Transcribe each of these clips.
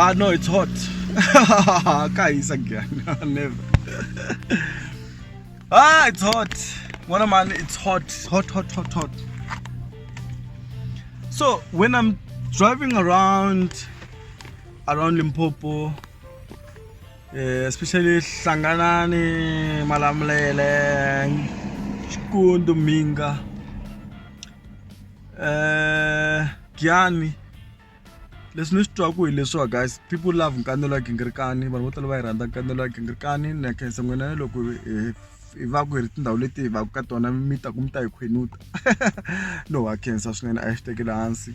Ah no, it's hot. Ka hisa Giyani. Never. Ah, it's hot. N'wana mhani, it's hot. Hot, hot, hot, hot. So when I'm driving around Limpopo, especially Hlanganani, Malamulele, Xikundu, Mhinga, Giyani, leswi ni swi twaku hi leswiwa guys, people love Nkanelo wa Gingirikani. Vanhu vo tala va yi rhandza Nkanelo wa Gingirikani. Na khensa n'wina loko hi va ku hi ri tindhawu leti hi va ka tona mi ta ku mi ta hi khwenuta. No, ha khensa swinene, a hi swi tekeli hansi.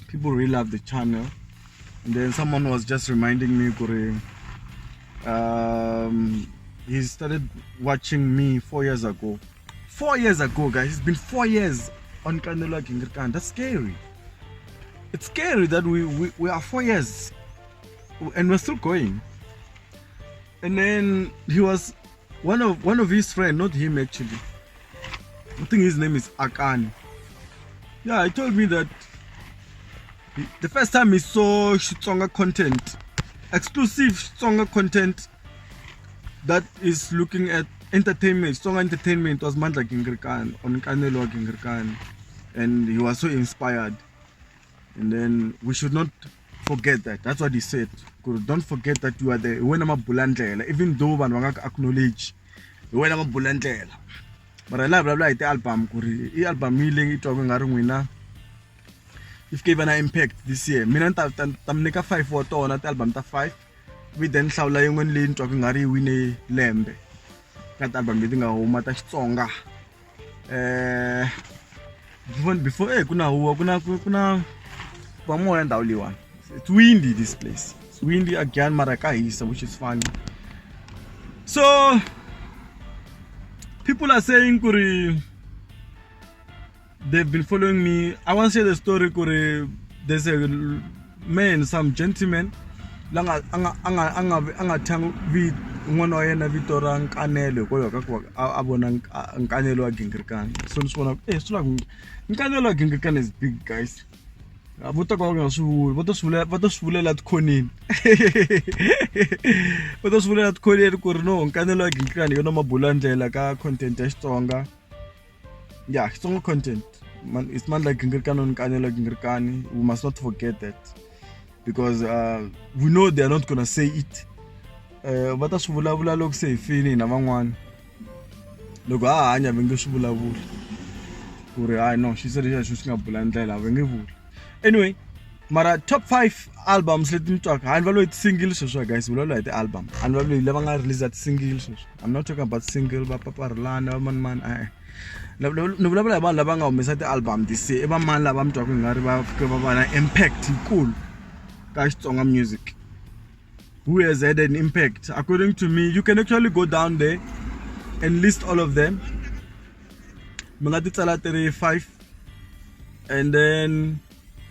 People really love the channel. And then someone was just reminding me ku ri he started watching me 4 years ago. 4 years ago, guys. It's been 4 years on Nkanelo wa Gingirikani. That's scary. It's scary that we are 4 years and we're still going. And then he was one of his friend, not him actually. I think his name is Akani. Yeah, he told me that the first time he saw Xitsonga content, exclusive Xitsonga content that is looking at entertainment, Xitsonga entertainment, was Mandla Gingirikani on Nkanelo wa Gingirikani, and he was so inspired. And then we should not forget that. That's what he said. Don't forget that you are the wena mabulandlela, even though vanhu va nga ku acknowledge, hi wena mabulandlela. Mara hi laha vulavula hi ti-album ku ri i album yi leyi twaku nga ri n'wina yi fike yi va na impact this year. Mina ni ta mi nyika 5 wa tona ti-album ta 5, vi then hlawula yin'wana leyi ni twaku nga ri yi wine lembe ka ti-album leti nga huma ta Xitsonga. Before ku na huwa, ku na va moya ndhawu leyiwani. It's windy, this place. It's windy again, mara ka hisa, which is funny. So people are saying ku ri they've been following me. I want to share the story ku ri there's a man, some gentleman la nga a nga a nga a nga a nga thya n'wana wa yena vito ra Nkanelo hikwalaho ka ku va a vona Nkanelo wa Gingirikani. So ni swi vona swi vula ku Nkanelo wa Gingirikani is big, guys. Vo ta ka va nga swi vuli, va ta swi vula, va ta swi vulela tikhoneni, va ta swi vulela tikhoneni ku ri no, Nkanelo wa Gingirikani yona mabulandlela ka content ya Xitsonga. Yeah, Xitsonga content, man, it's Mandla Gingirikani on Nkanelo wa Gingirikani. We must not forget that because we know they are not gonna say it. Va ta swi vulavula loko se hi fini hina van'wana. Loko ha hanya va nge swi vulavuli ku ri hayi no, xi se lexiya xi swi nga bula ndlela, va nge vuli. Anyway, mara top 5 albums leti ni twaka, hayi ni vulavula hi ti-single sweswi, guys, vulavula hi ti-album, a ni vulavuli lava nga release ti-single sweswi. I'm not talking about single, va Papa Rhulani, va mani mani, e-e. Ni vulavula hi vanhu lava nga humesa ti-album this year. I va mani lava mi twaka hi nga ri va fike va va na impact yikulu ka Xitsonga music? Who has had an impact according to me? You can actually go down there and list all of them. Mi nga ti tsala ti ri 5 and then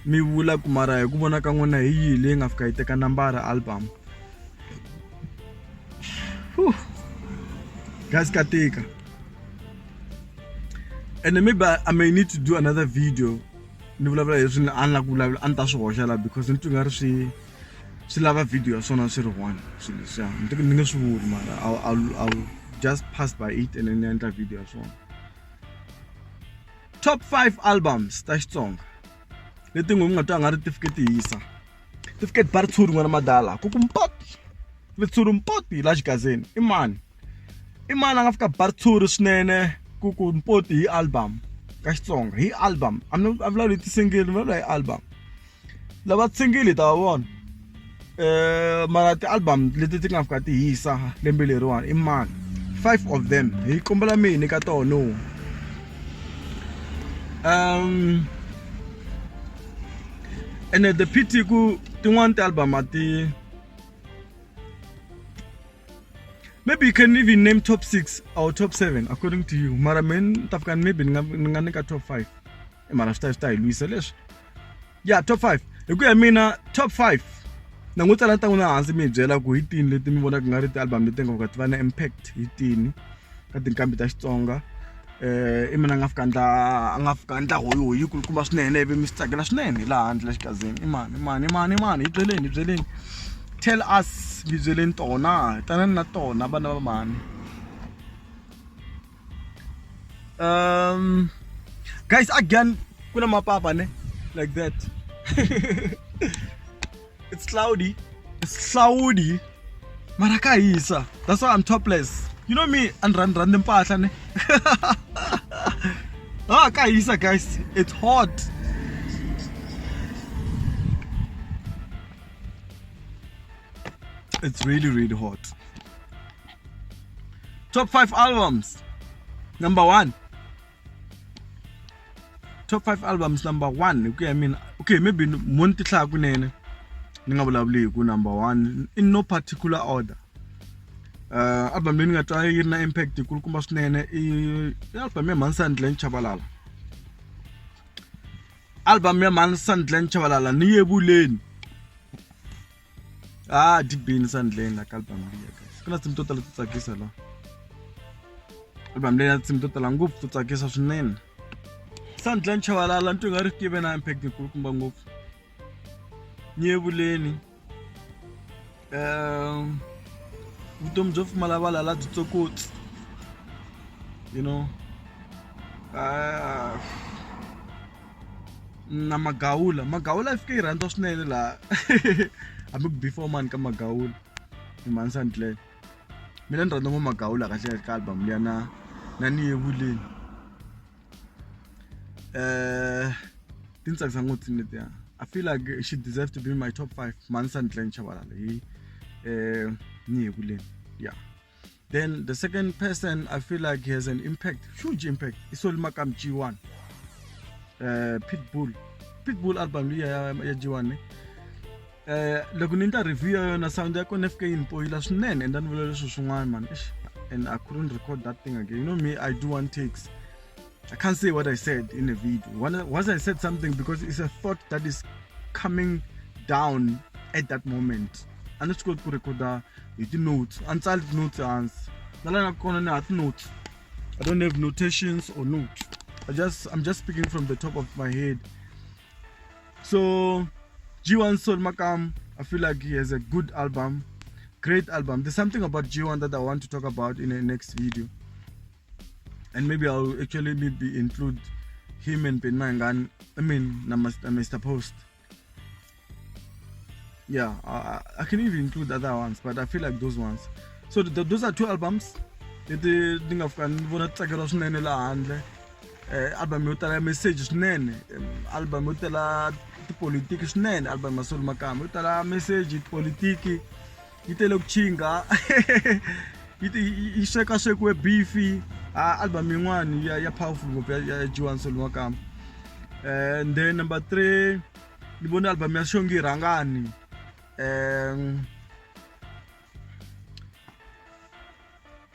mi vula ku mara hi ku vona ka n'wina hi yihi leyi nga fika yi teka nambara album. Whew. Guys, ka tika. And then maybe I may need to do another video ni vulavula hi leswi a ni lava ku vulavula, a ni ta swi hoxa la because ni twa nga ri swi lava video ya swona swi ri one. Swilo leswiya ni nge swi vuli, mara I'll just pass by it and then ni endla video ya swona. Top 5 albums ta Xitsonga leti n'we mi nga twa nga ri ti fike ti hisa, ti fike ti ba ritshuri. N'wana madala ku ku mpoti ritshuri mpoti la xigazeni, i mani, i mani a nga fika ba ritshuri swinene ku ku mpoti hi album ka Xitsonga? Hi album, a vulavuli hi ti-single, ni vulavula hi album. Lava ti-single hi ta va vona, mara ti-album leti ti nga fika ti hisa lembe leriwani i mani? Five of them hi kombela mi hi nyika tona. And the pity ku tin'wani ti-album a ti, maybe you can even name top 6 or top 7 according to you, mara me ni ta fika maybe ni nga nyika top 5, mara swi ta hi lwisa leswi. Ya, top 5 hi ku ya mina, top 5 na n'wi tsala ta n'wina hansi, mi hi byela ku hi tini leti mi vonaka nga ri ti-album leti nga fika ti va na impact, hi tini ka tinqambi ta Xitsonga. I mina a nga fika endla a nga fika endla hoyihoyi yi kulukumba swinene ivi mi swi tsakela swinene hi laha handle xigazini i mani i mani i mani i mani hi byeleni hi byeleni tell us mi byeleni tona tanani na tona vana va mhani guys again ku na mapapa ne like that it's cloudy it's cloudy mara ka hisa that's why I'm topless you know me a ni rhandzi rhandzi mpahla ne ah ka hisa guys it's hot it's really really hot top 5 albums number 1 top 5 albums number 1 hi ku ya mina okay maybe mo ni tihlaya kunene ni nga vulavuli hi ku number 1 in no particular order album leyi ni nga twa yi ri na impact yikulukumba swinene i album ya Mhani Sandlen Chabalala album ya Mhani Sandlen Chabalala ni yevuleni ah dibini sandleni la ka album liya guys ku na tinsimu to tala to tsakisa la album leyi na tinsimu to tala ngopfu to tsakisa swinene sandleni chavalala ni twi nga ri tive na impact yikulukumba ngopfu nyevuleni um vutomi byo pfumala valala byi tsokotsi you know na magawula magawula yi fike yi rhandza swinene laha hambi ku before mani ka magawula ni mhani Sandlen mina ni rhandza ngopfu magawula kahle kahle ka album liya na na ni yevuleni ti ni tsakisa ngopfu letiya I feel like she deserves to be in my top 5 mhani Sandlen Chabalala hi ni yevuleni yeah Then the second person I feel like he has an impact, huge impact, is Solly Makam G1. Pitbull. Pitbull album liya ya, ya G1 ne. Loko ni endla review ya yona sound ya kona fike yi ni poyila swinene and ni vula leswi swin'wana man eish and I couldn't record that thing again. You know me, I do one takes. I can't say what I said in a video. Once I said something because it's a thought that is coming down at that moment. A ni swi koti ku recorda hi ti-notes a ni tsali ti-notes hansi na la nga kona ni ha ti-notes I don't have notations or notes I'm just speaking from the top of my head so G1 Sol Makam I feel like he has a good album great album there's something about G1 that I want to talk about in the next video and maybe I'll actually maybe include him and Ben Mangan I mean Mr. Post yeah I can even include other ones but I feel like those ones so those are two albums leti ni nga fika ni vona tsakela swinene laha handle album yo tala message swinene album yo tala tipolitiki swinene album ya Solly Makamba yo tala message tipolitiki yi tele ku chinga yi sweka swekiwe beef album yin'wani ya powerful ngopfu ya G1 Solly Makamba and then number 3 ni vone album ya Xongi Rhangani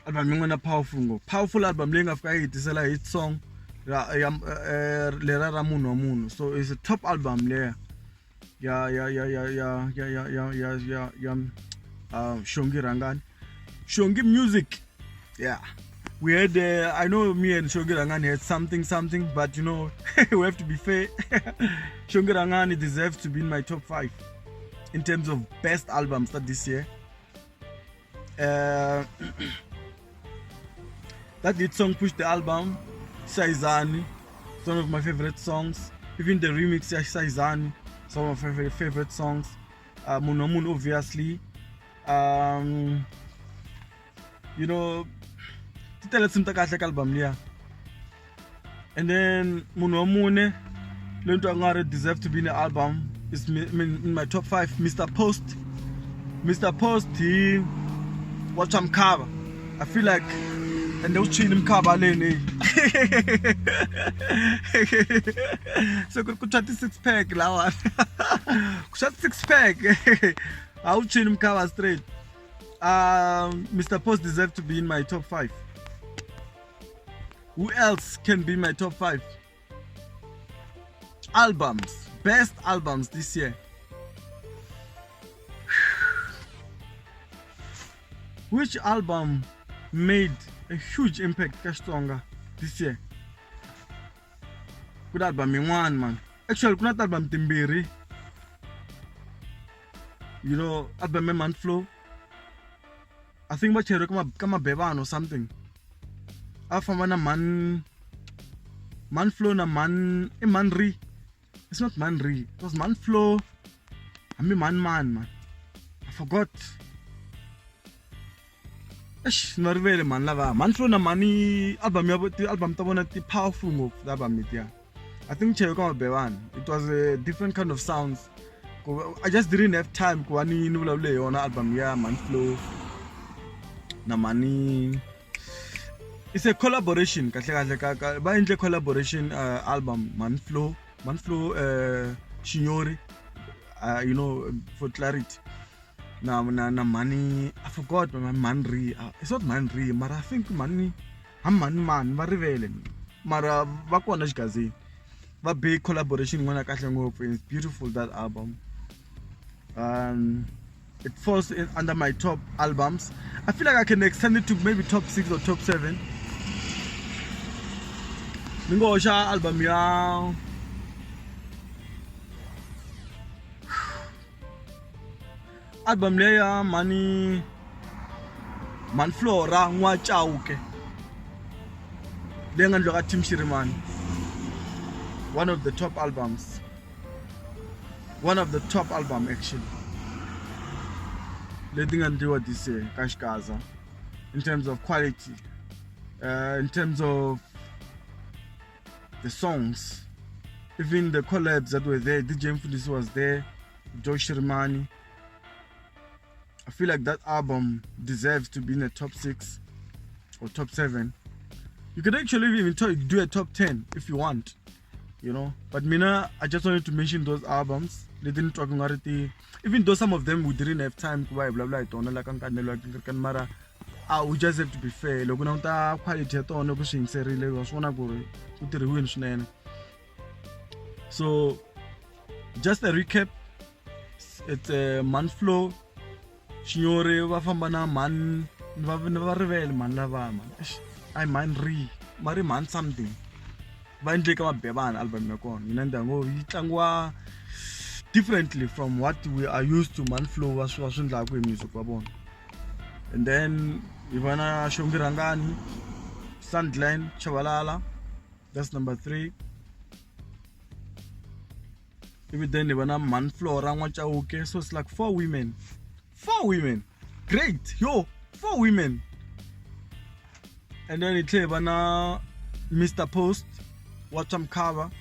album yin'wana powerful ngopfu powerful album leyi nga fika yi hetisela hit song ra ya lera ra munhu wa munhu so it's a top album leya ya ya ya ya ya ya ya ya ya ya ya Xongi Rhangani Xongi music yeah we had I know me and Xongi Rhangani had something something but you know we have to be fair Xongi Rhangani deserves to be in my top 5 in terms of best albums that this year that lead song pushed the album Saizani it's one of my favorite songs even the remix ya Saizani it's one of my favorite songs Munhu wa Munhu obviously you know ti tele tinsimu ta kahle ka album liya and then munhu wa mune loyi ni twa nga ri deserve to be in the album is me, I mean, in my top 5 Mr Post Mr Post hi wa swa mkhava I feel like ende u tshwini mkhava leni se ku ri ku tshwa ti-six pack lawani ku tshwa ti-six pack a wu tshwini mkhava straight Mr Post deserve to be in my top 5 who else can be my top 5 albums best albums this year which album made a huge impact ka Xitsonga? This year ku na album yin'wana man, actually ku na ti-album timbirhi, album ya Man Flow. I think va cheriwe ka Mabevano or something. A famba na Man Flow na Man i Man Re. It's not Man Re, it was Man Flow hambi Man Man man, I forgot. Eish, ni va rivele mani lava Man Flow na Mani. Album ya ti-album ta vona ti powerful ngopfu ti-album letiya. I think cheriwe ka Mabevano. It was a different kind of sounds. I just didn't have time ku va ni vulavule hi yona album ya Man Flow na Mani. It's a collaboration kahle kahle ka va endle collaboration album Man Flow, Man Flow Shinyori, for clarity, na Mani. I forgot Man Re. It's not Man Re, mara I think Mani ha Mani Man va rivele, mara va kona xigazini va big collaboration yin'wana kahle ngopfu. It's beautiful, that album. It falls in under my top albums. I feel like I can extend it to maybe top 6 or top 7. Ni ngo hoxa album ya album leyi ya Mani Manflora N'wachauke leyi nga endliwa ka Team Shirimani, one of the top albums, one of the top album actually leti nga endliwa this year ka Xikaza in terms of quality, in terms of the songs, even the collabs that were there. DJ Mfundisi was there, Joe Shirimani. I feel like that album deserves to be in the top 6 or top 7. You could actually even do a top 10 if you want. But mina, I just wanted to mention those albums. Leti ni twaka nga ri ti, even though some of them we didn't have time ku va hi vulavula hi tona la ka Nkanelo wa mara we just have to be fair. Loko languta quality ya tona ku swi yingiserile, wa swi vona ku ri ku tirhiwini swinene. So just a recap, it's a Man Flow Shinyori va famba na Man va va rivele man lava man I Man Re mari Man something va endle ka Mabevana album ya kona mina ndyangu yi tlangiwa differently from what we are used to. Man Flow va swi endlaku hi music wa vona. And then hi va na Xongi Rhangani, Sandland Chabalala, that's number 3. Ivi then hi va na Man Flora N'wachauke. So it's like four women, four women, great, yo, four women. And then hi tlhela hi va na Mr Post wa Mkhava,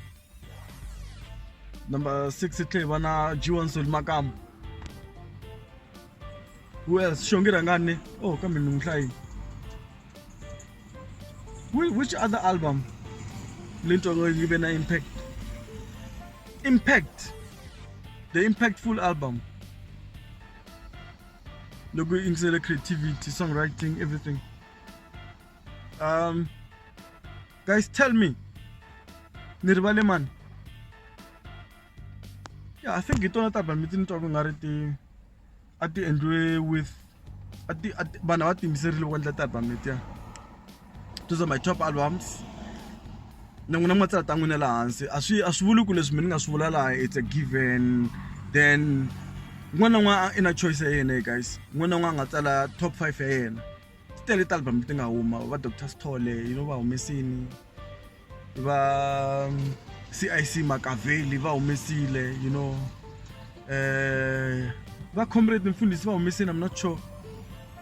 number 6. Hi tlhela hi va na G1 Solly Makamu. Who else? Xongi Rhangani. Oh, kambe ni n'wi hlayini. Which other album leyi twaka yi ve na impact, the impactful album loko yi yingisele creativity, songwriting, everything? Guys, tell me, ni rivale mani? Yeah, I think hi tona ti-album leti ni twaka nga ri ti a ti endliwe with a ti vanhu a va tiyimiserile ku endla ti-album letiya. Those are my top albums. Na n'wina mi nga tsala ta n'wina laha hansi. A swi vuli ku leswi mi ni nga swi vula laha it's a given. Then un'wana na un'wana i na choice ya yena, guys. Un'wana na un'wana a nga tsala top 5 ya yena. Ti tele ti-album leti nga huma. Va Dr Sithole, va humesini, va CIC Makaveli va humesile, va Comrade Mfundhisi va humesini. I'm not sure,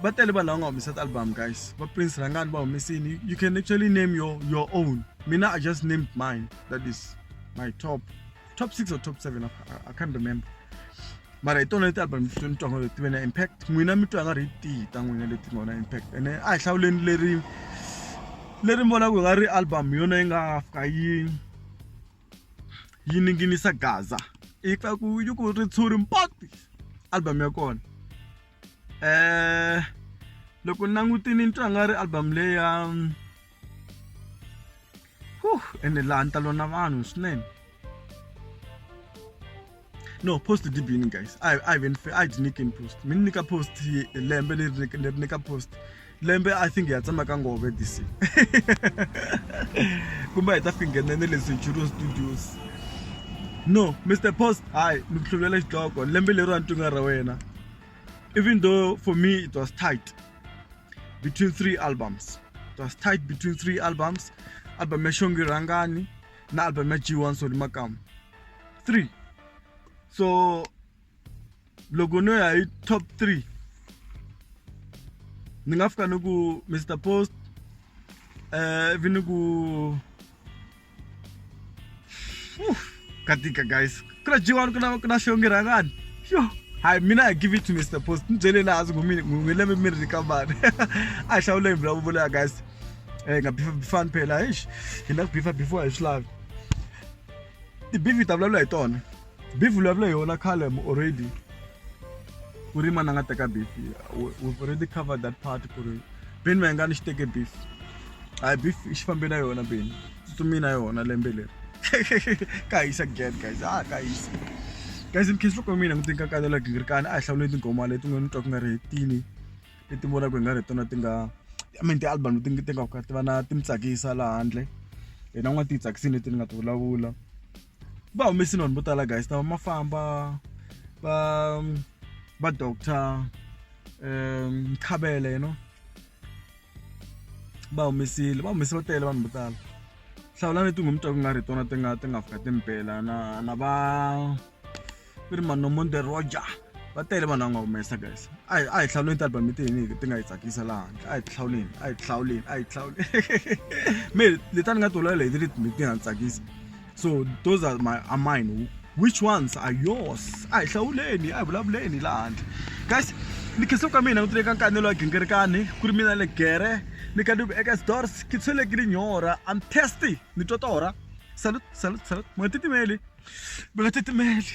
va tele vanhu lava nga humesa ti-album, guys. Va Prince Rhangani va humesini. You can actually name your own. Mina, I just named mine. That is my top 6 or top 7, I can't remember, mara hi tona leti album ni twa nga ti ve na impact. N'wina mi twa nga ri hi tihi ta n'wina leti nga na impact? Ene a hi hlawuleni leri mi vonaka nga ri album yona yi nga fika yi ninginisa gaza yi pfa ku yi ku ritshuri mpoti album ya kona. Loko ni langutini ni twa nga ri album leyi ya ene laha ni ta lwa na vanhu swinene. No, Post dibini, guys. I even I nyikeni Post, mi ni nyika Post lembe leri, ni nyika Post. Lembe I think hi ya tsemaka ngove this year. Kumbe hi ta fika nghena na le Centurion Studios. No, Mr Post, hayi ni ku hluvela xidloko lembe leriwani ti nga ra wena. Even though for me it was tight between three albums. It was tight between three albums. Album ya Xongi Rhangani na album ya G1 Solly Makamu. Three. So loko no ya hi top 3 ni nga fika ni ku Mr Post ivi ni ku ka tika guys ku na G1 ku na Xongi Rhangani sure hayi mina I give it to Mr Post ni byele laha ndzi n'wi lembe mi ri ka mani a hi hlawuleni mbulavulo ya guys nga bifa bifani phela eish hi na ku bifa before hi swi lavi ti-beef hi ta vulavula hi tona beef vulavula hi yona khale already ku ri mani a nga teka beef we've already covered that part ku ri Benny Mayengani xi teke beef hayi beef xi fambe na yona Benny tsutsumi na yona lembe leri ka hisa again guys ah ka hisa guys in case loko mina n'wi tinka kanela gingirikani a hi hlawuleni tinghoma leti n'we ni twa ku nga ri hetini leti vonaka hi nga ri hi tona ti nga I mean ti-album leti ti nga ti va na ti mi tsakisa laha handle hina n'wana ti hi tsakisini leti ni nga ti vulavula va humesile vanhu vo tala guys na va mafamba va va doctor Mkhabele you know va humesile va humesile va tele vanhu vo tala hlawula leti n'wi mi twa ku nga ri tona ti nga fika ti mi bela na va ku ri Manomonde Roger va tele vanhu va nga humesa guys a hi hlawuleni ti-album leti hini ti nga hi tsakisa laha handle a hi hlawuleni a hi hlawuleni a hi hlawuleni me leti a ni nga ti vulavula hi leti ti nga ni tsakisa so those are my are mine which ones are yours a hi hlawuleni a hi vulavuleni laha handle guys ni khensa ka mina ku tireka nkanelo wa gingirikani ku ri mina legere ni ka ni eka stores ke tshweleke lenyora I'm thirsty ni twa torha salute salute salute mi nga titimeli mi nga titimeli.